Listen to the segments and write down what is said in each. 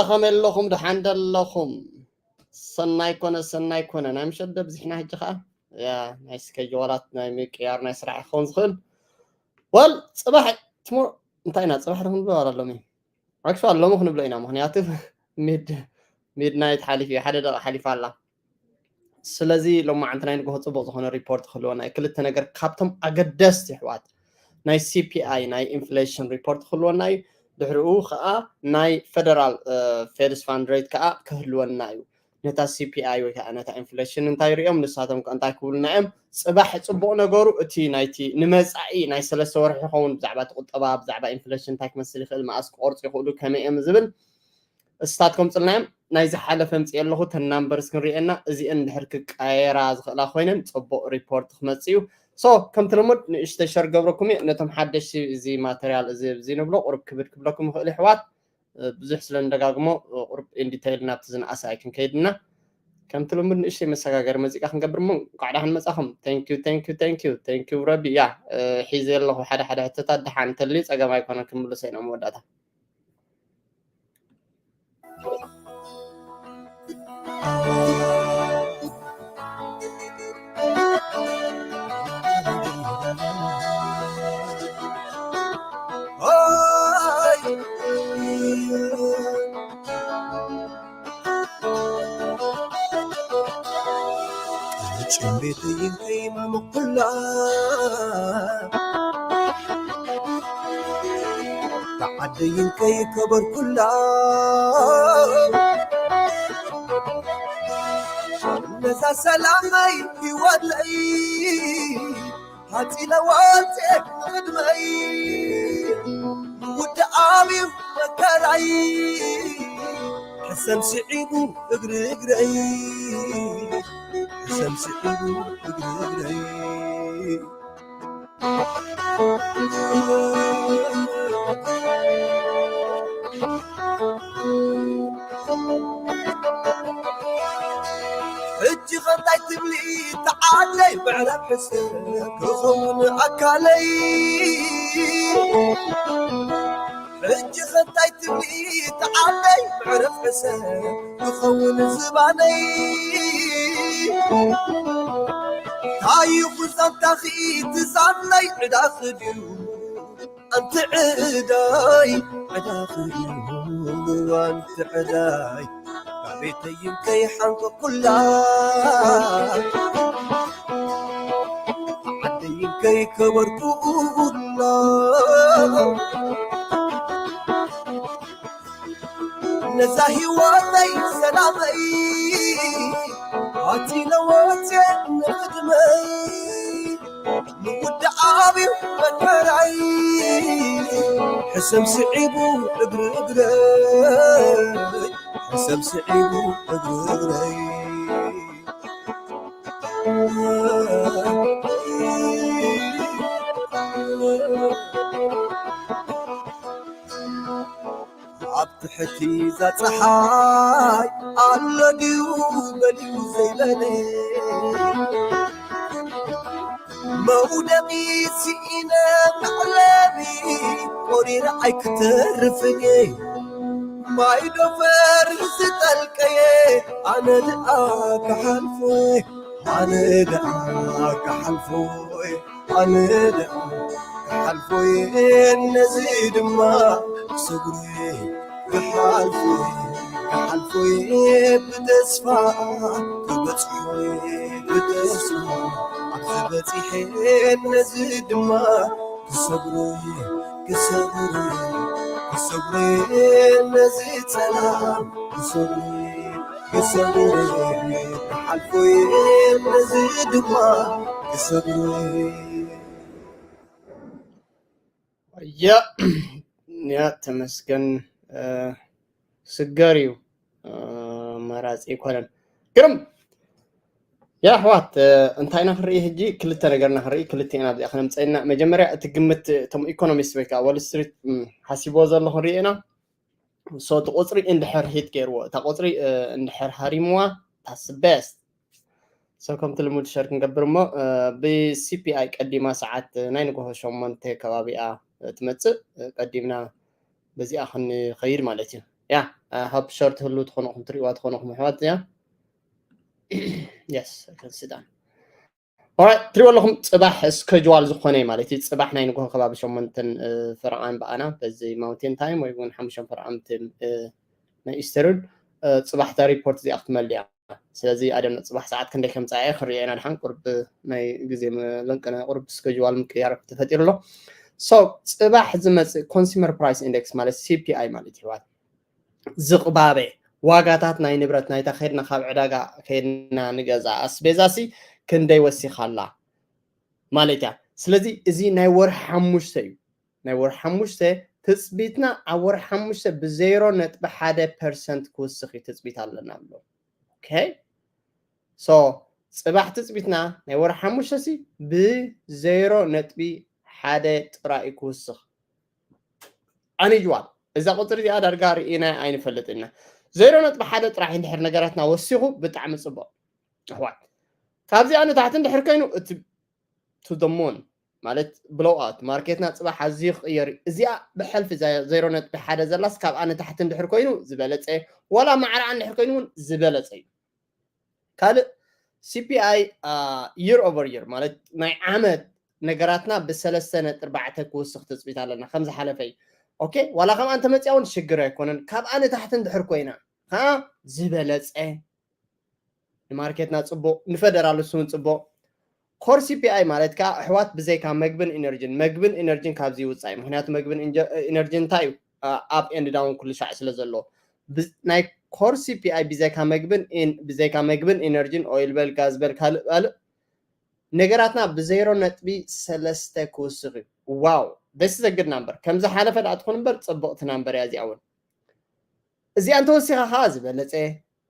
ከመይ ኣለኹም? ደሓን ዶ ኣለኹም? ሰናይ ኮነ ሰናይ ኮነ። ናይ ምሸት ዶ ብዚሕና ሕጂ ኸዓ? ያ፣ ናይ ስኬጅዋላት ናይ ምቅያር ናይ ስራሕ ክኸውን ዝኽእል። ወል፣ ጽባሕ ትሞ-፣ እንታይ ኢና ጽባሕ ዶ ክንብሎ ዋላ ሎሚ? ኣክቹዋሊ ሎሚ ክንብሎ ኢና፣ ምኽንያቱ ሚድ-፣ ሚድናይት ሓሊፉ እዩ፣ ሓደ ደቂቕ ሓሊፋ ኣላ። ስለዚ ሎማዓንቲ ናይ ንግሆ ጽቡቕ ዝኾነ ሪፖርት ክህልወና እዩ። ክልተ ነገር ካብቶም ኣገደስቲ ኣሕዋት፣ ናይ ሲ ፒ ኣይ ናይ ኢንፍሌሽን ሪፖርት ክህልወና እዩ። ድሕሪኡ ኸኣ ናይ ፌደራል፣ እ፣ ፌድስ ፋንድ ሬት ከኣ ክህልወና እዩ። ነታ ሲ ፒ ኣይ ወይ ከኣ ነታ ኢንፍሌሽን እንታይ ሪኦም፣ ንሳቶም ከ እንታይ ክብሉና እዮም? ጽባሕ ጽቡቕ ነገሩ እቲ ናይቲ ንመጻኢ ናይ ሰለስተ ወርሒ ይኸውን ብዛዕባ እቲ ቁጠባ፣ ብዛዕባ ኢንፍሌሽን እንታይ ክመስል ይኽእል፣ መኣስ ክቆርጹ ይኽእሉ፣ ከመይ እዮም ዝብል እስታት ከምጽልናዮም። ናይ ዝሓለፈ ምጽእ ኣለኹ፣ ተን ናምበርስ ክንሪኤና፣ እዚአን እንድሕር ክቀየራ ዝኽእላ ኮይነን ጽቡቕ ሪፖርት ክመጽእ እዩ። ሶ ከምቲ ልሙድ ንእሽተይ ሸር ገብረኩም እየ። ነቶም ሓደሽቲ እዚ ማተርያል እዚ፣ እዚ ንብሎ ቁሩብ ክብድ ክብለኩም ይኽእል ይሕዋት። እ፣ ብዙሕ ስለ እንደጋግሞ፣ እ፣ ቁሩብ ኢን ዲቴይል ናብቲ ዝነኣሰ ኣይክንከይድና። ከምቲ ልሙድ ንእሽተይ መሰጋገሪ መዚቃ ክንገብር እሞ እንኳዕ ደሓን መጻኹም። Thank you, thank you, thank you, thank you ረቢ። ያ፣ እ፣ ሒዘ ኣለኹ ሓደ ሓደ ሕቶታት፣ ደሓን እንተልዩ ጸገም ኣይኮነን፣ ክምልሶ ኢና መወዳእታ። ጭንቤተይን ከይመምኩላ ተዓደይን ከይከበርኩላ ነዛ ሰላመይ ህይወተይ ሃጺለ ወጽኤ ንቕድመይ ውድኣብ እዩ መከራይ ሕሰም ስዒቡ እግሪ እግረይ ሕሰም ስዒቡ እግሪ እግረይ ሕጂ ኸንታይ ትብሊ ተዓለይ መዕረብ ሕስን ክኸውን ኣካለይ ሕጂ ኸንታይ ትብሊ ተዓለይ መዕረፍ ሕሰብ ክኸውን ዝባነይ ታይኹ ዛንታኺ ትዛነይ ዕዳኺ ድዩ ኣንቲ ዕዳይ ዕዳኺ ድዩ ኣንቲ ዕዳይ ካቤተይን ከይሓንቀኩላ ዓደይን ከይከበርኩላ ነዛ ህይወተይ ሰላመይ ኣቲነ ወፅየ ንቕድመይ ንውድኣብ እዩ መከራይ ሕሰም ስዒቡ እግሪ እግረይ ሕሰም ስዒቡ እግሪ እግረይ ኣብ ትሕቲ እዛ ጸሓይ ኣሎ ድዩ በሊዩ ዘይበለ መውደቂ ስኢነ መዕለቢ ቆሪረ ኣይክተርፍን እየ ማይ ዶፈር ዝጠልቀየ ኣነ ደኣ ክሓልፎ ኣነ ደኣ ክሓልፎ ኣነ ደኣ ክሓልፎ ነዚ ድማ ክሰግሮ ክሓልፎ ክሓልፎ ብተስፋ ክበጽሖ ብተስፋ ኣብዚ በጺሐ ነዚ ድማ ክሰግሮ ክሰግሮ ክሰግሮ ነዚ ጸላም ክሰግሮ ክሰግሮ ክሓልፎ ነዚ ድማ ክሰግሮ ያ ያ ተመስገን ስገር እዩ መራፂ ኣይኮነን ግርም ያ ኣሕዋት እንታይ ኢና ክንርኢ ሕጂ ክልተ ነገርና ክንርኢ ክልተ ኢና ኣብዚኣ ክነምፀና መጀመርያ እቲ ግምት እቶም ኢኮኖሚስት ወይ ከዓ ዋል ስትሪት ሓሲቦ ዘሎ ክንርኢ ኢና so እቲ ቁፅሪ እንድሕር ሂት ገይርዎ እታ ቁፅሪ እንድሕር ሃሪምዋ that's best so ከምቲ ልሙድ ሸር ክንገብር እሞ ብ C P I ቀዲማ ሰዓት ናይ ንግሆ ሸሞንተ ከባቢኣ ትመፅእ ቀዲምና በዚኣ ክንኸይድ ማለት እዩ Yeah, I hope short ህሉ ትኾኑ ትሪእዋ ትኾኑ ኣሕዋት። Yeah, yes, I can see that. Alright, ትሪእዎ ኣለኹም። ፅባሕ schedule ዝኾነ ማለት እዩ። ፅባሕ ናይ ንግሆ ከባቢ ሸሞንተን ፈረቓን ብኣና በዚ mountain time ወይ እውን ሓሙሽተ ፈረቓን ናይ eastern። ፅባሕታ report እዚኣ ክትመልያ። ስለዚ ኣደም ፅባሕ ሰዓት ክንደይ ከምፃ እየ ክሪኦ ኢና። ድሓን ቁርብ ናይ ግዜ ለንቅነ ቁርብ schedule ምቅያር ተፈጢሩ ኣሎ። So ፅባሕ ዝመፅእ consumer price index ማለት C P I ማለት ይሕዋት ዝቕባበ ዋጋታት ናይ ንብረት ናይታ ከድና ካብ ዕዳጋ ከድና ንገዛ ኣስቤዛሲ ክንደይ ወሲኻላ ማለት እያ። ስለዚ እዚ ናይ ወርሒ ሓሙሽተ እዩ። ናይ ወርሒ ሓሙሽተ ትፅቢትና ኣብ ወርሒ ሓሙሽተ ብዜሮ ነጥቢ ሓደ ፐርሰንት ክውስኽ እዩ ትፅቢት ኣለና ኣሎ። Okay, so ፅባሕ ትፅቢትና ናይ ወርሒ ሓሙሽተ ሲ ብዜሮ ነጥቢ ሓደ ጥራይ ክውስኽ ኣኒጅዋል። እዛ ቁፅሪ እዚኣ ዳርጋ ርኢና ኣይንፈልጥ ኢና። ዜሮ ነጥቢ ሓደ ጥራሕ እንድሕር ነገራትና ወሲኹ ብጣዕሚ ፅቡቕ ኣሕዋት። ካብዚኣ ንታሕቲ እንድሕር ኮይኑ እቲ to the moon ማለት ብሎው ኣውት ማርኬትና ፅባሕ ኣዝዩ ክቕየር እዩ። እዚኣ ብሕልፊ ዜሮ ነጥቢ ሓደ ዘላስ ካብኣ ንታሕቲ እንድሕር ኮይኑ ዝበለፀ፣ ዋላ ማዕረኣ እንድሕር ኮይኑ እውን ዝበለፀ እዩ። ካልእ C P I year over year ማለት ናይ ዓመት ነገራትና ብሰለስተ ነጥቢ ኣርባዕተ ክውስኽ ትፅቢት ኣለና ከም ዝሓለፈ እዩ። Okay፣ ዋላ ከምኣ እንተመፅያ እውን ሽግር ኣይኮነን። ካብኣ ንታሕቲ እንድሕር ኮይና ከዓ ዝበለፀ ንማርኬትና ፅቡቕ፣ ንፈደራል እሱ እውን ፅቡቕ። Core C P I ማለት ከዓ ኣሕዋት ብዘይካ መግብን ኢነርጂን፣ መግብን ኢነርጂን ካብዚ ይውፃእ እዩ። ምክንያቱ መግብን ኢነርጂን እንታይ እዩ? Up and down ኩሉ ሻዕ ስለ ዘሎ ናይ core C P I ብዘይካ መግብን ብዘይካ መግብን ኢነርጂን፣ ኦይል በል ጋዝ በል ካልእ ካልእ ነገራትና ብዜሮ ነጥቢ ሰለስተ ክውስኽ እዩ። Wow, this is a good number። ከም ዝሓለፈ ደኣ ትኹን እምበር ፅብቕቲ ናምበር እያ እዚኣ እውን። እዚኣ እንተወሲኻ ከዓ ዝበለፀ።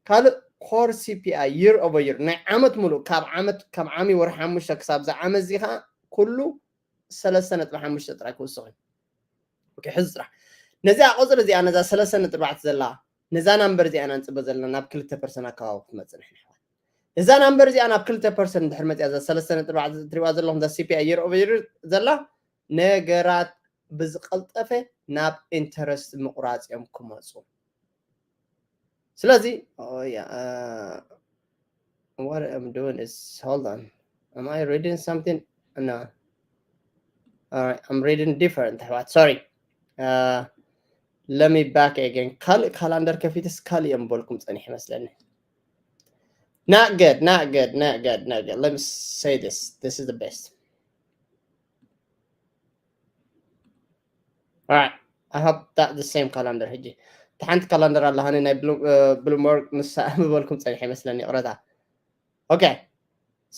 ካልእ core C P I year over year ናይ ዓመት ሙሉእ ካብ ዓመት ካብ ዓሚ ወርሒ ሓሙሽተ ክሳብ ዝዓመት እዚ ከዓ ኩሉ ሰለስተ ነጥቢ ሓሙሽተ ጥራይ ክውስኽ እዩ። Okay፣ ሕዚ ጥራሕ ነዚኣ ቁፅሪ እዚኣ ነዛ ሰለስተ ነጥቢ ኣርባዕተ ዘላ ነዛ ናምበር እዚኣ ኢና ንፅበ ዘለና ናብ ክልተ ፐርሰንት ኣካባቢ ክትመፅእ ንሕና ኣሕዋት። እዛ ናምበር እዚኣ ናብ ክልተ ፐርሰንት እንድሕር መፅያ እዛ ሰለስተ ነጥቢ ኣርባዕተ ትሪእዋ ዘለኹም እዛ C P I year over year ዘላ ነገራት ብዝቐልጠፈ ናብ ኢንተረስት ምቑራፅ እዮም ክመፁ። ስለዚ oh yeah, uh, what I'm doing is, hold on, am I reading something? No, all right, I'm reading different ኣሕዋት። Sorry, uh, let me back again። ካልእ ካላንደር ከፊትስ ካልእ እዮም በልኩም ፀኒሕ ይመስለኒ። Not good, not good, not good, not good. Let me say this. This is the best. Alright, I hope that the same calendar ሕጂ እቲ ሓንቲ ካላንደር ኣለሃኒ ናይ ብሉምበርግ ንሳ ምበልኩም ፀኒሐ ይመስለኒ፣ ይቕረታ። Okay,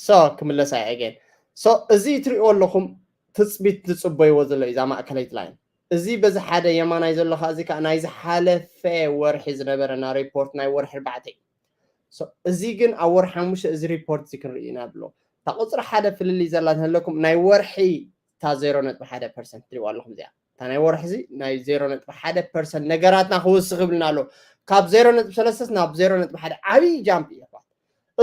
so ክምለሳ እየ again። So እዚ ትሪእዎ ኣለኹም ትፅቢት ዝፅበይዎ ዘሎ እዩ እዛ ማእከለይቲ ላይን። እዚ በዚ ሓደ የማናይ ዘሎ ከዓ እዚ ከዓ ናይ ዝሓለፈ ወርሒ ዝነበረና ሪፖርት ናይ ወርሒ ኣርባዕተ እዩ። So እዚ ግን ኣብ ወርሒ ሓሙሽተ እዚ ሪፖርት እዚ ክንርኢ ኢና ብሎ እታ ቁፅሪ ሓደ ፍልልይ ዘላ ትህለኩም ናይ ወርሒ እታ ዜሮ ነጥቢ ሓደ ፐርሰንት ትሪእዋ ኣለኹም እዚኣ እታ ናይ ወርሒ እዚ ናይ ዜሮ ነጥቢ ሓደ ፐርሰንት ነገራትና ክውስኽ ይብልና ኣሎ። ካብ ዜሮ ነጥቢ ሰለስተ ናብ ዜሮ ነጥቢ ሓደ ዓብዪ ጃምፕ እዩ ኣሕዋት።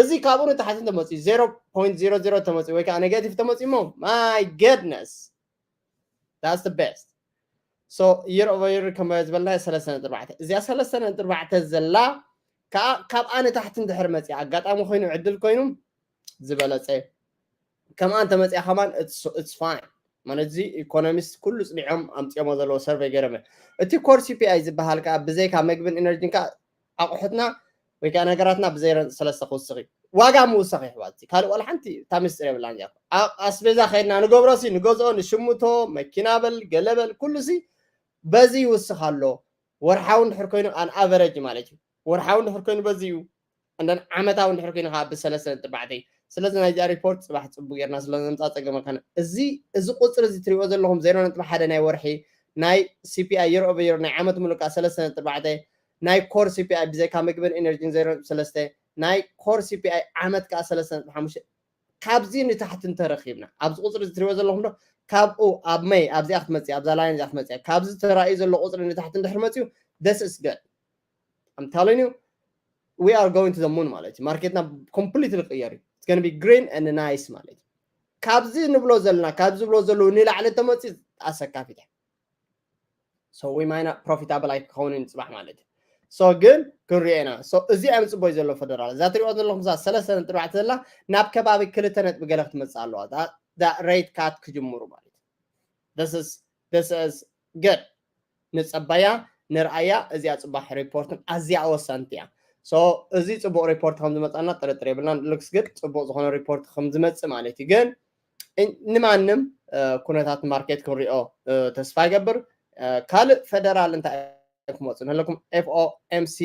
እዚ ካብኡ ንታሕቲ እንተመፅኡ ዜሮ ፖይንት ዜሮ ዜሮ ተመፅኡ ወይ ከዓ ኔጋቲቭ ተመፅኡ እሞ my goodness, that's the best። So year over year ከም ዝበልና ሰለስተ ነጥቢ ኣርባዕተ እዚኣ ሰለስተ ነጥቢ ኣርባዕተ ዘላ ከዓ ካብኣ ንታሕቲ እንድሕር መፅያ ኣጋጣሚ ኮይኑ ዕድል ኮይኑ ዝበለፀ ከምኣ እንተመፅያ ከማን it's fine። ማለት እዚ ኢኮኖሚስት ኩሉ ፅኒዖም ኣምፅኦሞ ዘለዎ ሰርቨይ ገረመ። እቲ core C P I ዝበሃል ከዓ ብዘይካ መግብን ኢነርጂን ከዓ ኣቑሑትና ወይ ከዓ ነገራትና ብዘይ ሰለስተ ክውስኽ እዩ። ዋጋ ምውሳኽ ይሕዋት ካልእ ዋላ ሓንቲ እታ ምስጢር የብላን እዚኣ። ኣስቤዛ ከይድና ንገብሮ ሲ ንገዝኦ ንሽምቶ መኪና በል ገለ በል ኩሉ ሲ በዚ ይውስኽ ኣሎ። ወርሓዊ እንድሕር ኮይኑ ኣን ኣቨረጅ ማለት እዩ። ወርሓዊ እንድሕር ኮይኑ በዚ እዩ። እንደን ዓመታዊ እንድሕር ኮይኑ ከዓ ብሰለስተ ነጥቢ ኣርባዕተ እዩ። ስለዚ ናይዚኣ ሪፖርት ፅባሕ ፅቡቅ ጌርና ስለዘምፃ ፀገም ኣይኮነ። እዚ እዚ ቁፅሪ እዚ ትሪእዎ ዘለኹም ዜሮ ነጥቢ ሓደ ናይ ወርሒ ናይ C P I year over year ናይ ዓመት ሙሉእ ከዓ ሰለስተ ነጥቢ ኣርባዕተ ናይ core C P I ብዘይካ ምግብን ኤነርጂን ዜሮ ነጥቢ ሰለስተ ናይ core C P I ዓመት ከዓ ሰለስተ ነጥቢ ሓሙሽተ ካብዚ ንታሕቲ እንተረኺብና ኣብዚ ቁፅሪ እዚ ትሪእዎ ዘለኹም ዶ ካብኡ ኣብ መይ ኣብዚኣ ክትመፅእ ኣብዛ ላይን እዚኣ ክትመፅእ ካብዚ ተራእዩ ዘሎ ቁፅሪ ንታሕቲ እንድሕር መፅዩ this is good. I'm telling you, we are going to the moon ማለት እዩ። ማርኬትና ኮምፕሊትሊ ክቕየር እዩ። It's gonna be green and nice ማለት እዩ። ካብዚ ንብሎ ዘለና ካብዚ ዝብሎ ዘለዉ ንላዕሊ ተመፅዩ ኣሰካፊት እያ። So we might not profitable ኣይክኸውን እዩ ንፅባሕ ማለት እዩ። So ግን ክንሪኦ ኢና። So እዚ ኣምፅቦይ ዘሎ ፈደራል እዛ ትሪኦ ዘለኹም እዛ ሰለስተ ነጥቢ ኣርባዕተ ዘላ ናብ ከባቢ ክልተ ነጥቢ ገለ ክትመፅእ ኣለዋ። That rate cut ክጅምሩ ማለት this is this is good። ንፀበያ ንርኣያ። እዚኣ ፅባሕ ሪፖርትን ኣዝያ ወሳንቲ እያ። So እዚ ፅቡቕ ሪፖርት ከም ዝመፃና ጥርጥር የብልናን። Looks good። ፅቡቕ ዝኾነ ሪፖርት ከም ዝመፅእ ማለት እዩ። ግን ንማንም ኩነታት ማርኬት ክንሪኦ ተስፋ ይገብር። ካልእ ፈደራል እንታይ ክመፁ ንለኩም ኤፍ ኦ ኤም ሲ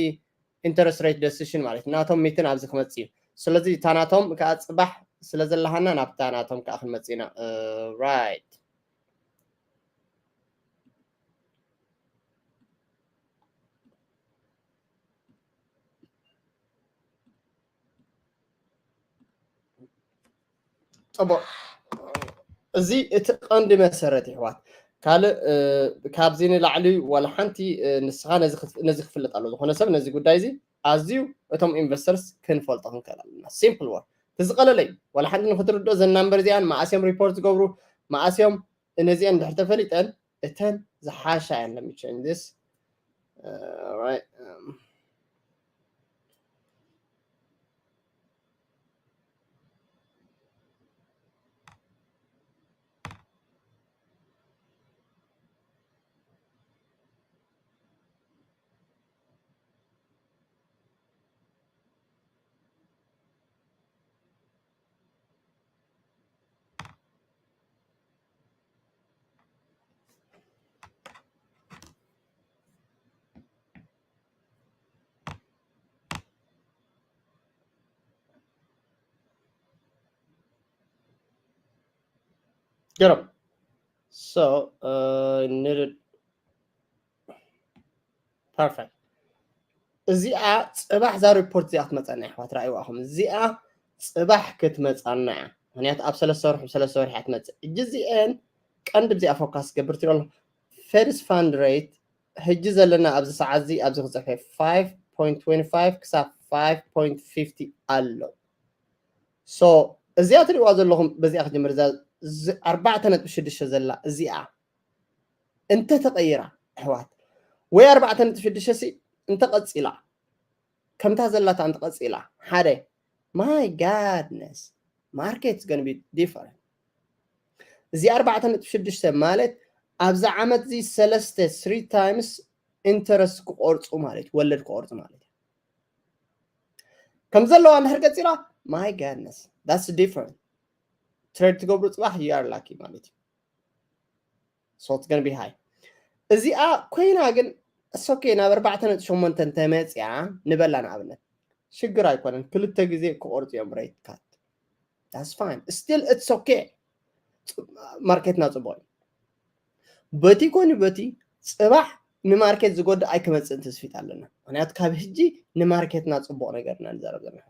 interest rate decision ማለት ናቶም ሚትን ኣብዚ ክመፅ እዩ። ስለዚ እታ ናቶም ከዓ ፅባሕ ስለ ዘለሃና ናብታ ናቶም ከዓ ክንመፅ ኢና። Right። ፅቡቅ። እዚ እቲ ቀንዲ መሰረት ይሕዋት። ካልእ ካብዚ ንላዕሊ ዋላ ሓንቲ ንስኻ ነዚ ክፍለጥ ኣለዎ። ዝኾነ ሰብ ነዚ ጉዳይ እዚ ኣዝዩ እቶም ኢንቨስተርስ ክንፈልጦ ክንክእል ኣለና። ሲምፕል ወር እቲ ዝቀለለ እዩ። ዋላ ሓንቲ ንክትርድኦ ዘን ናምበር እዚኣን መኣስዮም ሪፖርት ዝገብሩ መኣስዮም እነዚአን እንድሕር ተፈሊጠን እተን ዝሓሻ እየን። Let me change this. Uh, right. Um, ገረም። So, uh, needed perfect። እዚኣ ፅባሕ እዛ ሪፖርት እዚኣ ክትመፀና እያ ኣሕዋት፣ ረኣይዋ ኢኹም። እዚኣ ፅባሕ ክትመፃና እያ። ምክንያቱ ኣብ ሰለስተ ወርሒ ብሰለስተ ወርሒ እያ ትመፅእ። እጂ እዚአን ቀንዲ ብዚኣ ፎካስ ገብር ትሪኦ ኣሎ። ፌድስ ፋንድ ሬት ህጂ ዘለና ኣብዚ ሰዓት እዚ ኣብዚ ክፅሕፈ ፋይቭ ፖይንት ትዌንቲ ፋይቭ ክሳብ ፋይቭ ፖይንት ፊፍቲ ኣሎ። So እዚኣ ትሪእዋ ዘለኹም በዚኣ ክጅምር እዛ ኣርባዕተ ነጥቢ ሽዱሽተ ዘላ እዚኣ እንተ ተቐይራ ኣሕዋት ወይ ኣርባዕተ ነጥቢ ሽዱሽተ ሲ እንተ ቀፂላ ከምታ ዘላታ እንተ ቀፂላ ሓደ my godness market is going to be different። እዚ ኣርባዕተ ነጥቢ ሽዱሽተ ማለት ኣብዚ ዓመት እዚ ሰለስተ three times interest ክቆርፁ ማለት ወለድ ክቆርፁ ማለት እዩ። ከም ዘለዋ እንድሕር ቀፂላ my godness that's different። ትሬድ ትገብሩ ፅባሕ you are lucky ማለት እዩ። So it's going to be high። እዚኣ ኮይና ግን it's okay ናብ ኣርባዕተ ነጥቢ ሸሞንተ እንተመፅያ ንበላ ንኣብነት ሽግር ኣይኮነን። ክልተ ግዜ ክቆርፁ እዮም ሬት ካት that's fine still it's okay። ማርኬትና ፅቡቅ እዩ። በቲ ኮይኑ በቲ ፅባሕ ንማርኬት ዝጎድእ ኣይክመፅእን ትስፊት ኣለና። ምክንያቱ ካብ ህጂ ንማርኬትና ፅቡቅ ነገር ኢና ንዛረብ ዘለና።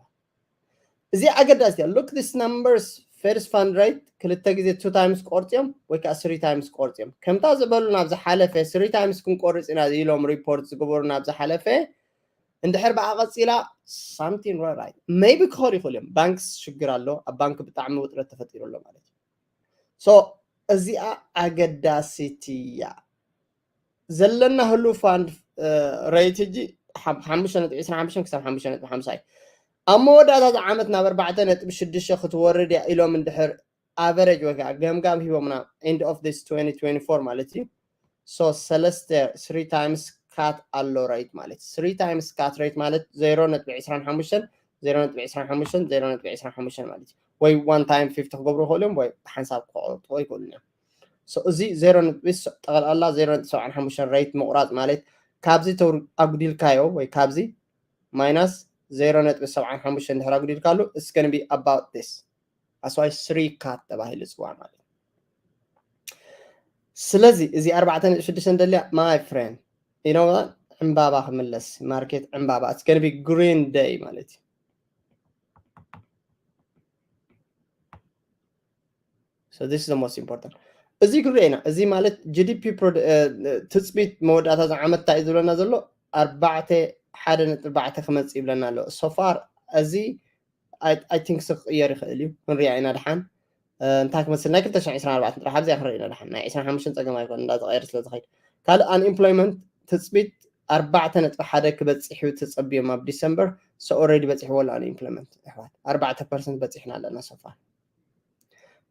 እዚ ኣገዳሲ እያ። Look this numbers first fund rate ክልተ ግዜ two times ክቆርፅ እዮም ወይ ከዓ three times ክቆርፅ እዮም። ከምታ ዝበሉ ናብ ዝሓለፈ three times ክንቆርፅ ኢና ኢሎም ሪፖርት ዝገበሩ ናብ ዝሓለፈ እንድሕር ብኣ ቀፂላ something wrong right maybe ክኸዱ ይኽእሉ እዮም። ባንክስ ሽግር ኣሎ። ኣብ ባንክ ብጣዕሚ ውጥረት ተፈጢሩ ኣሎ ማለት እዩ። So እዚኣ ኣገዳሲት እያ። ዘለና ህሉ ፋንድ ሬት ህጂ ሓሙሽተ ነጥቢ ዕስራን ሓሙሽተን ክሳብ ሓሙሽተ ነጥቢ ሓምሳ እዩ። ኣብ መወዳእታ እዚ ዓመት ናብ ኣርባዕተ ነጥቢ ሽዱሽተ ክትወርድ እያ ኢሎም እንድሕር ኣቨሬጅ ወይ ከዓ ገምጋም ሂቦምና end of this twenty twenty-four ማለት እዩ። So ሰለስተ three times cut ኣሎ ሬት ማለት three times cut rate ማለት ዜሮ ነጥቢ ዕስራን ሓሙሽተን ዜሮ ነጥቢ ዕስራን ሓሙሽተን ዜሮ ነጥቢ ዕስራን ሓሙሽተን ማለት እዩ። ወይ one time fifty ክገብሩ ይኽእሉ እዮም ወይ ብሓንሳብ ክቆርጥዎ ይኽእሉ እዮም። So እዚ ዜሮ ነጥቢ ጠቕላላ ዜሮ ነጥቢ ሰብዓን ሓሙሽተን ሬት ምቑራፅ ማለት ካብዚ ኣጉዲልካዮ ወይ ካብዚ ማይናስ ዜሮ ነጥቢ ሰብዓን ሓሙሽተን ድሕር ኣጉዲልካሉ it's going to be about this that's why three cut ተባሂሉ ይፅዋዕ ማለት እዩ። ስለዚ እዚ ኣርባዕተ ነጥቢ ሽዱሽተ ደልያ my friend you know ዕምባባ ክምለስ ማርኬት ዕምባባ it's going to be green day ማለት እዩ። So this is the most important። እዚ ክንሪኦ ኢና። እዚ ማለት ጂ ዲ ፒ ትፅቢት መወዳእታ እዚ ዓመት እንታይ እዩ ዝብለና ዘሎ? ኣርባዕተ ሓደ ነጥቢ ኣርባዕተ ክመፅእ ይብለና ኣሎ። So far እዚ I think ክቕየር ይኽእል እዩ። ክንሪኣ ኢና ድሓን እንታይ ክመስል ናይ ክልተ ሽሕን ዕስራን ኣርባዕተን ጥራሕ ኣብዚኣ ክንርኢ ኢና ድሓን። ናይ ዕስራን ሓሙሽተን ፀገም ኣይኮን እንዳተቐየር ስለ ዝኸይድ። ካልእ unemployment ትፅቢት ኣርባዕተ ነጥቢ ሓደ ክበፅሕ እዩ ተፀብዮም ኣብ ዲሰምበር። So already በፂሕዎ ኣሎ unemployment ኣሕዋት፣ ኣርባዕተ ፐርሰንት በፂሕና ኣለና so far።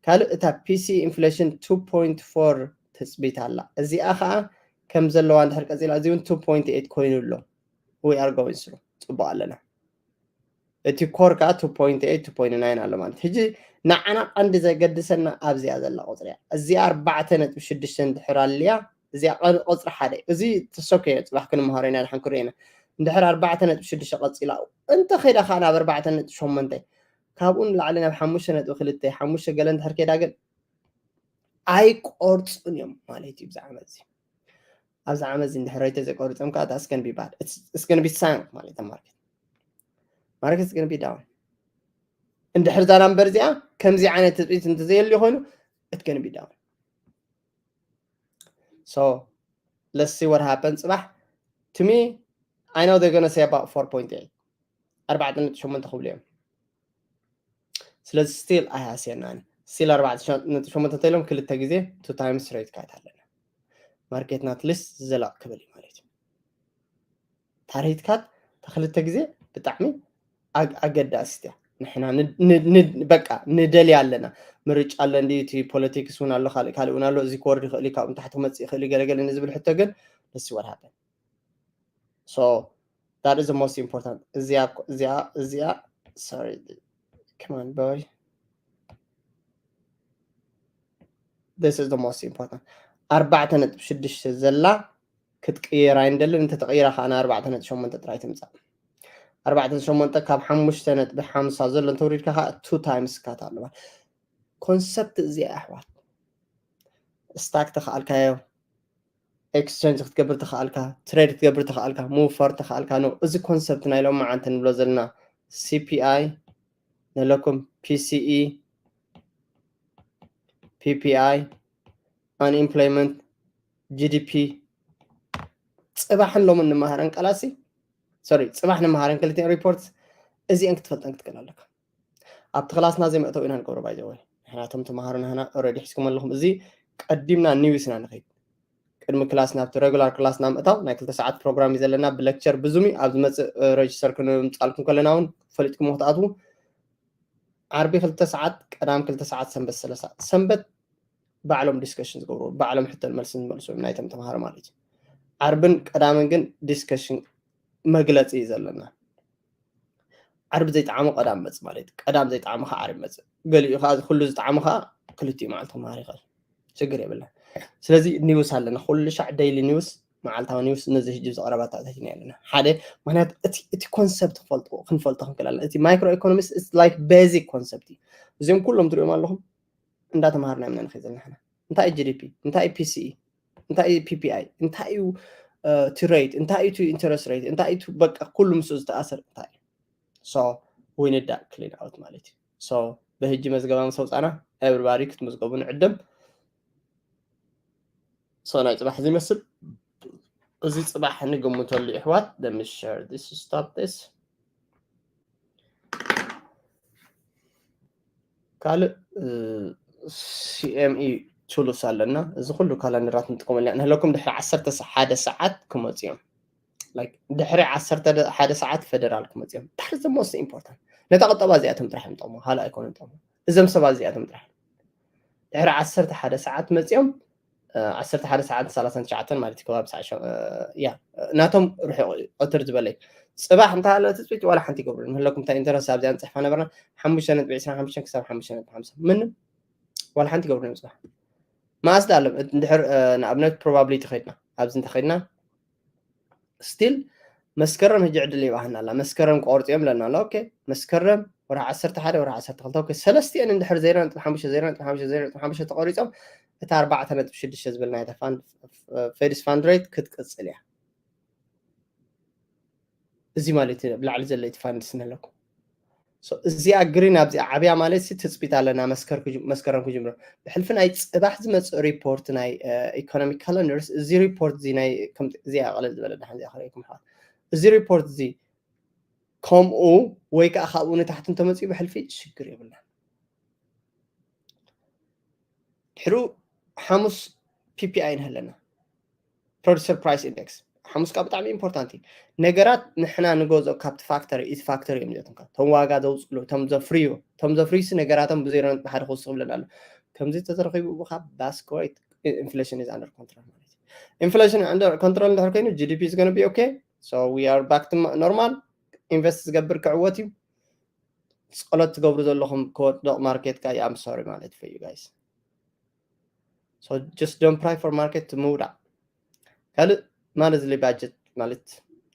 ካልእ እታ ፒሲ ኢንፍሌሽን ቱ ፖይንት ፎር ትፅቢት ኣላ። እዚኣ ከዓ ከም ዘለዋ እንድሕር ቀፂላ እዚ እውን ቱ ፖይንት ኤይት ኮይኑ ኣሎ። We are going through፣ ፅቡቅ ኣለና። እቲ ኮር ከዓ ቱ ፖይንት ኤይት ቱ ፖይንት ናይን ኣሎ ማለት። ሕጂ ንዓና ቀንዲ ዘገድሰና ኣብዚኣ ዘላ ቁፅሪ እያ። እዚኣ ኣርባዕተ ነጥቢ ሽዱሽተ እንድሕር ኣልያ፣ እዚኣ ቀ- ቁፅሪ ሓደ። እዚ ተሰኮዮ ፅባሕ ክንምሃሮ ኢና፣ ድሓን ክሪኦ ኢና። እንድሕር ኣርባዕተ ነጥቢ ሽዱሽተ ቀፂላ እንተ ከይዳ ከዓ ናብ ኣርባዕተ ነጥቢ ሸሞንተ፣ ካብኡ ንላዕሊ ናብ ሓሙሽተ ነጥቢ ክልተ ሓሙሽተ ገለ እንድሕር ከይዳ ግን ኣይቆርፁን እዮም ማለት እዩ። ብዚ ዓመት እዚ ኣብዚ ዓመት እዚ እንድሕር ሬት ዘይቆሪፆም ከዓ that's gonna be bad, it's gonna be sunk ማለት እዩ። ማርኬት ማርኬት is gonna be down። እንድሕር እዛ ናምበር እዚኣ ከምዚ ዓይነት ትፅቢት እንተዘየልዩ ኮይኑ it's gonna be down። So let's see what happen ፅባሕ። To me, I know they're gonna say about ፎር ፖይንት ኤይት፣ ኣርባዕተ ነጥቢ ሸሞንተ ክብሉ እዮም። ስለዚ ስቲል ኣይሃስየናን፣ ስቲል ኣርባዕተ ነጥቢ ሸሞንተ እንተኢሎም ክልተ ግዜ ቱ ታይምስ ሬት ካት ኣለና። ማርኬትና ኣትሊስት ዘላቕ ክብል እዩ ማለት እዩ። እታ ሬት ካት ክልተ ግዜ ብጣዕሚ ኣግ- ኣገዳሲት እያ። ንሕና ን- ን- ን- በቃ ንደልያ ኣለና። ምርጫ ኣሎ እንዲ፣ እቲ ፖለቲክስ እውን ኣሎ፣ ካልእ ካልእ እውን ኣሎ። እዚ ክወርድ ይኽእል እዩ፣ ካብኡ ንታሕቲ ክመፅእ ይኽእል እዩ፣ ገለገለ ንዝብል ሕቶ ግን let's see what happen። So that is the most important። እዚኣ እኮ- እዚኣ እዚኣ sorry, come on boy, this is the most important። ኣርባዕተ ነጥቢ ሽዱሽተ ዘላ ክትቅየር ኣይንደልን። እንተተቐይራ ከዓ ኣርባዕተ ነጥቢ ሸሞንተ ጥራይ ትምፃእ። ኣርባዕተ ነጥቢ ሸሞንተ ካብ ሓሙሽተ ነጥቢ ሓምሳ ዘሎ እንተውሪድካ ከዓ ቱ ታይምስ ካት ኣለዋ። ኮንሰፕት እዚኣ ኣሕዋት፣ ስታክ ተኸኣልካዮ፣ ኤክስቸንጅ ክትገብር ተኸኣልካ፣ ትሬድ ክትገብር ተኸኣልካ፣ ሙቭ ፎር ተኸኣልካ ነው። እዚ ኮንሰፕት ናይ ሎማዓንቲ ንብሎ ዘለና ሲፒኣይ ንለኩም፣ ፒሲኢ፣ ፒፒኣይ፣ ኣንኤምፕሎይመንት፣ ጂዲፒ፣ ፅባሕን ሎምን ንመሃረን ቃላሲ ሶሪ፣ ፅባሕ ንመሃረን ክልቲኤን ሪፖርት እዚአን ክትፈልጠን ክትክእል ኣለካ። ኣብቲ ክላስና ዘይመእተው ኢና ንገብሮ ባይ ዘ ወይ። ንሕና እቶም ተምሃሮ ንህና ኦልሬዲ ሒዝኩም ኣለኹም። እዚ ቀዲምና ኒውስ ኢና ንኸይድ። ቅድሚ ክላስ ናብቲ ሬጉላር ክላስና ምእታው ናይ ክልተ ሰዓት ፕሮግራም እዩ ዘለና። ብሌክቸር ብዙም እዩ። ኣብ ዝመፅእ ሬጅስተር ክንምፃልኩም ከለና እውን ፈሊጥኩም ክትኣትዉ። ዓርቢ ክልተ ሰዓት፣ ቀዳም ክልተ ሰዓት፣ ሰንበት ሰለስተ ሰዓት። ሰንበት ባዕሎም ዲስከሽን ዝገብሩ፣ ባዕሎም ሕቶን መልስን ዝመልሱ እዮም ናይቶም ተምሃሮ ማለት እዩ። ዓርብን ቀዳምን ግን ዲስከሽን መግለፂ እዩ ዘለና። ዓርቢ ዘይጠዓሞ ቀዳም መፅእ ማለት እዩ። ቀዳም ዘይጠዓሞ ከዓ ዓርቢ መፅእ። ገሊኡ ከዓ ኩሉ ዝጠዓሞ ከዓ ክልቲኡ መዓልቲ ክመሃር ይኽእል። ሽግር የብለን። ስለዚ ኒውስ ኣለና። ኩሉ ሻዕ ዴይሊ ኒውስ፣ መዓልታዊ ኒውስ፣ ነዚ ሕጂ ዝቐረባ ኣታእታቲና ኣለና። ሓደ፣ ምክንያቱ እቲ እቲ ኮንሰፕት ክፈልጡ ክንፈልጦ ክንክእል ኣለና። እቲ ማይክሮ ኢኮኖሚክስ it's like basic ኮንሰፕት እዩ። እዚኦም ኩሎም ትሪኦም ኣለኹም እንዳተምሃርና ኢና ንኸይድ ዘለና ንሕና። እንታይ እዩ ጂዲፒ? እንታይ እዩ ፒሲኢ? እንታይ እዩ ፒፒኣይ? እንታይ እዩ እቲ ሬት? እንታይ እዩ ኢንተረስት ሬት? እንታይ እዩ በቃ ኩሉ ምስኡ ዝተኣሰር እንታይ እዩ? So we need that clean out ማለት እዩ። So ብሕጂ መዝገባ ምስ ኣውፃና ኤቨሪባዲ ክትምዝገቡ ንዕድም። So ናይ ፅባሕ እዚ ይመስል። እዚ ፅባሕ ንግምተሉ ይሕዋት። Let me share this, stop this። ካልእ ሲኤምኢ ቱልስ ኣለና። እዚ ኩሉ ካላንደራት ንጥቀመሉ ኢና። ንህለኩም ድሕሪ ዓሰርተ ሓደ ሰዓት ክመፁ እዮም። Like ድሕሪ ዓሰርተ ሓደ ሰዓት ፌደራል ክመፁ እዮም። That is the most important። ነታ ቁጠባ እዚኣቶም ጥራሕ እዮም ጠቕሙ፣ ካልእ ኣይኮኑን ጠቕሙ። እዞም ሰባት እዚኣቶም ጥራሕ ድሕሪ ዓሰርተ ሓደ ሰዓት መፂኦም፣ እ፣ ዓሰርተ ሓደ ሰዓት ሰላሳን ትሽዓተን ማለት እዩ፣ ከባቢ ሰዓት ሸ- እ፣ ያ ናቶም ርሑቕ እዩ፣ ዕትር ዝበለ እዩ። ፅባሕ እንታይ ኣሎ ትፅቢት ዋላ ሓንቲ ይገብሩ ንህለኩም እንታይ ኢንተረስት ኣብዚኣ ንፅሕፋ ነበርና። ሓሙሽተ ነጥቢ ዕስራን ሓሙሽተን ክሳብ ሓሙሽተ ነጥቢ ሓምሳ ምንም ዋላ ሓንቲ ይገብሩ እዮም ፅባሕ። መኣስ ዳ ኣሎ እንድሕር እ፣ ንኣብነት ፕሮባብሊቲ ከይድና ኣብዚ እንተኸይድና ስቲል መስከረም ሕጂ ዕድል ይባህና ኣላ። መስከረም ክቆርፅ እዮም ለና ኣላ። ኦኬ መስከረም ወርሒ ዓሰርተ ሓደ ወርሒ ዓሰርተ ክልተ ኦኬ ሰለስቲአን እንድሕር ዜሮ ነጥቢ ሓሙሽተ ዜሮ ነጥቢ ሓሙሽተ ዜሮ ነጥቢ ሓሙሽተ ተቆሪፆም እታ ኣርባዕተ ነጥቢ ሽዱሽተ ዝብል ናይታ ፋንድ ፌድስ ፋንድ ሬት ክትቅፅል እያ። እዚ ማለት እዩ ብላዕሊ ዘሎ እቲ ፋንድ ስነለኩም እዚኣ ግሪን ኣብዚኣ ዓብያ ማለት ሲ ትፅቢት ኣለና መስከር ክጅ- መስከረም ክጅምሮ ብሕልፊ ናይ ፅባሕ ዝመፅእ ሪፖርት ናይ ኢኮኖሚክ ካለንደርስ እዚ ሪፖርት እዚ ናይ ከም እዚኣ ቀለል ዝበለ ድሓን እዚኣ ክርእየኩም ሓዋት እዚ ሪፖርት እዚ ከምኡ ወይ ከዓ ካብኡ ንታሕቲ እንተመፅኡ ብሕልፊ ሽግር የብልና ድሕሩ ሓሙስ ፒፒኣይ ንህለና ፕሮዲሰር ፕራይስ ኢንደክስ ሓሙስ ከዓ ብጣዕሚ ኢምፖርታንት እዩ። ነገራት ንሕና ንገዝኦ ካብቲ ፋክተሪ፣ እቲ ፋክተሪ እዮም ዘትምካ እቶም ዋጋ ዘውፅሉ፣ እቶም ዘፍርዩ፣ እቶም ዘፍርዩሲ ነገራቶም ብዜሮ ነጥቢ ሓደ ክውስኽ ይብለና ኣሎ። ከምዚ ተተረኺቡ ብካ ባስኮይት ኢንፍሌሽን is under control ማለት እዩ። ኢንፍሌሽን under control እንድሕር ኮይኑ ጂ ዲ ፒ is gonna be okay, so we are back to normal። ኢንቨስት ዝገብር ክዕወት እዩ። ጸሎት ትገብሩ ዘለኹም ክወድቕ ማርኬት ካ I'm sorry ማለት for you guys, so just don't pray for market to move down። ካልእ ማለት ዝሊ ባጀት ማለት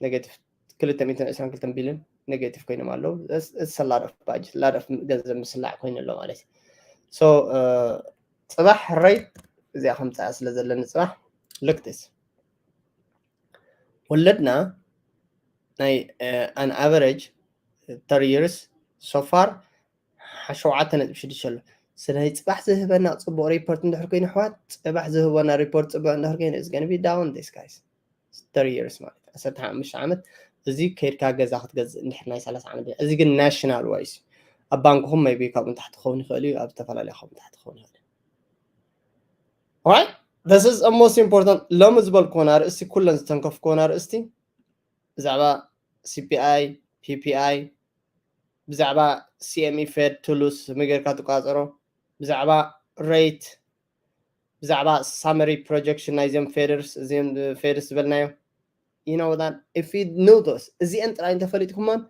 ኔጌቲቭ ክልተ ሚእትን ዕስራን ክልተን ቢልዮን ኔጌቲቭ ኮይኖም ኣለዉ። It's a lot of budget, lot of ገንዘብ ምስላዕ ኮይኑ ኣሎ ማለት እዩ። So ፅባሕ ሬት እዚኣ ከምፅኣ ስለ ዘለኒ ፅባሕ look this ወለድና ናይ an average thirty years so far ሸውዓተ ነጥቢ ሽዱሽተ ኣሎ። ስለዚ ፅባሕ ዝህበና ፅቡቕ ሪፖርት እንድሕር ኮይኑ ኣሕዋት፣ ፅባሕ ዝህበና ሪፖርት ፅቡቕ እንድሕር ኮይኑ is gonna be down this guys thirty years ማለት ዓሰርተ ሓሙሽተ ዓመት እዚ ከይድካ ገዛ ክትገዝእ እንድሕር ናይ ሰላሳ ዓመት እዚ ግን ናሽናል ዋይስ ኣብ ባንክኹም maybe ካብኡ ንታሕቲ ክኸውን ይኽእል እዩ፣ ኣብ ዝተፈላለዩ ካብኡ ንታሕቲ ክኸውን ይኽእል እዩ። Right? This is most important። ሎሚ ዝበልኩዎን ኣርእስቲ ኩለን ዝተንከፍኩዎን ኣርእስቲ ብዛዕባ C P I፣ P P I፣ ብዛዕባ C M E Fed tools መጌርካ ትቋፀሮ፣ ብዛዕባ ሬት፣ ብዛዕባ summary projection ናይዚኦም ፌደርስ፣ እዚኦም ፌደርስ ዝበልናዮ you know that if you knew those እዚአን ጥራይ እንተፈሊጥኩሞን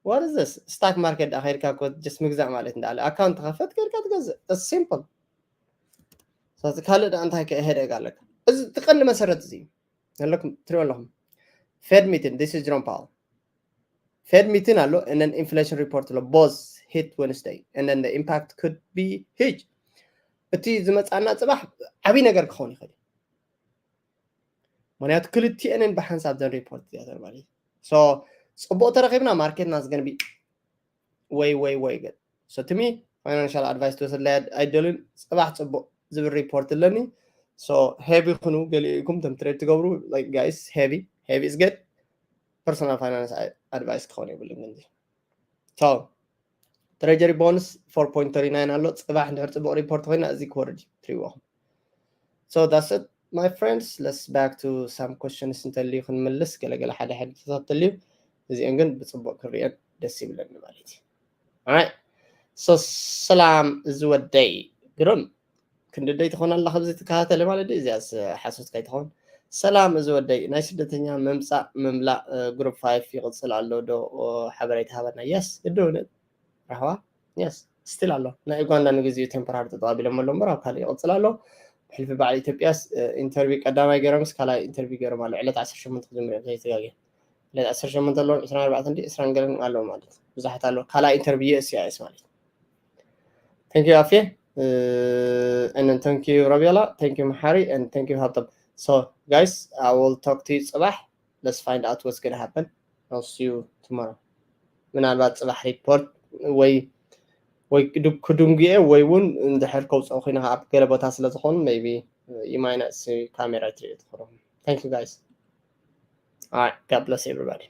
what is this stock market ዳ ከይድካ እኮ just ምግዛእ ማለት እንዳለ ኣካውንት ተኸፈት ከይድካ ትገዝእ simple። ስለዚ ካልእ ዳ እንታይ ከ headache ኣለካ? እዚ ትቀንዲ መሰረት እዚ ኣለኩም ትሪኦ ኣለኹም። Fed meeting, this is Jerome Powell. Fed meeting ኣሎ and then inflation report ኣሎ both hit Wednesday and then the impact could be huge። እቲ ዝመፃና ፅባሕ ዓብይ ነገር ክኸውን ይኽእል እዩ። ምክንያቱ ክልቲአንን ብሓንሳብ ዘን ሪፖርት እዚኣተን ማለት እዩ። So ፅቡቅ ተረኪብና ማርኬትና ዝገንቢ ወይ ወይ ወይ ግን so to me financial advice ትወስድላይ ኣይደልን። ፅባሕ ፅቡቅ ዝብል ሪፖርት ኣለኒ። So heavy ኩኑ ገሊኡ ኢኩም ቶም ትሬድ ትገብሩ like guys heavy heavy is good። Personal finance advice ክኸውን የብልን ግን so treasury bonds four point thirty nine ኣሎ። ፅባሕ እንድሕር ፅቡቅ ሪፖርት ኮይና እዚ ክወርድ እዩ ትሪእዎ። So that's it my friends, let's back to some questions እንተልዩ ክንምልስ ገለገለ ሓደ ሓደ ተታተልዩ እዚአን ግን ብፅቡቅ ክሪአን ደስ ይብለኒ ማለት እዩ። Alright, so ሰላም እዚ ወደይ ግሩም ክንድደይ ትኾን ኣላ ከምዚ ትከታተለ ማለት ድዩ? እዚኣስ ሓሶት ከይትኸውን። ሰላም እዚ ወደይ ናይ ስደተኛ ምምፃእ ምምላእ ግሩፕ ፋይፍ ይቕፅል ኣሎ ዶ? ሓበሬታ ሃበና። የስ ግድውነት ራህዋ የስ ስቲል ኣሎ። ናይ ኡጋንዳ ንግዚኡ ቴምፖራሪ ጠጠው ኣቢሎም ኣሎ እምበር ኣብ ካልእ ይቕፅል ኣሎ። ብሕልፊ በዓል ኢትዮጵያስ ኢንተርቪው ቀዳማይ ገይሮምስ ካልኣይ ኢንተርቪው ገይሮም ኣሎ ዕለት ዓሰርተ ሸሞንተ ክጅምር እዮም ዘይተጋግየ ዕለት ዓሰርተ ሸሞንተ ኣለዎም ዕስራን ኣርባዕተን ድዩ ዕስራን ገለን ኣለዎ ማለት ብዙሓት ኣለዎ ካልኣይ ኢንተርቪው ዩ ኤስ ሲ ኣይ ኤስ ማለት እዩ። Thank you ኣፌ and then thank you Rabiola, thank you መሓሪ and thank you ሃብቶም። So guys, I will talk to you ፅባሕ. Let's find out what's gonna happen. I'll see you tomorrow. ምናልባት ፅባሕ ሪፖርት ወይ ወይ ክድንጉየ ወይ እውን እንድሕር ከውፅኦ ኮይነ ኣብ ገለ ቦታ ስለ ዝኾኑ maybe you might not see ካሜራ ትሪኦ ትኾኑ። Thank you guys. All right, God bless everybody.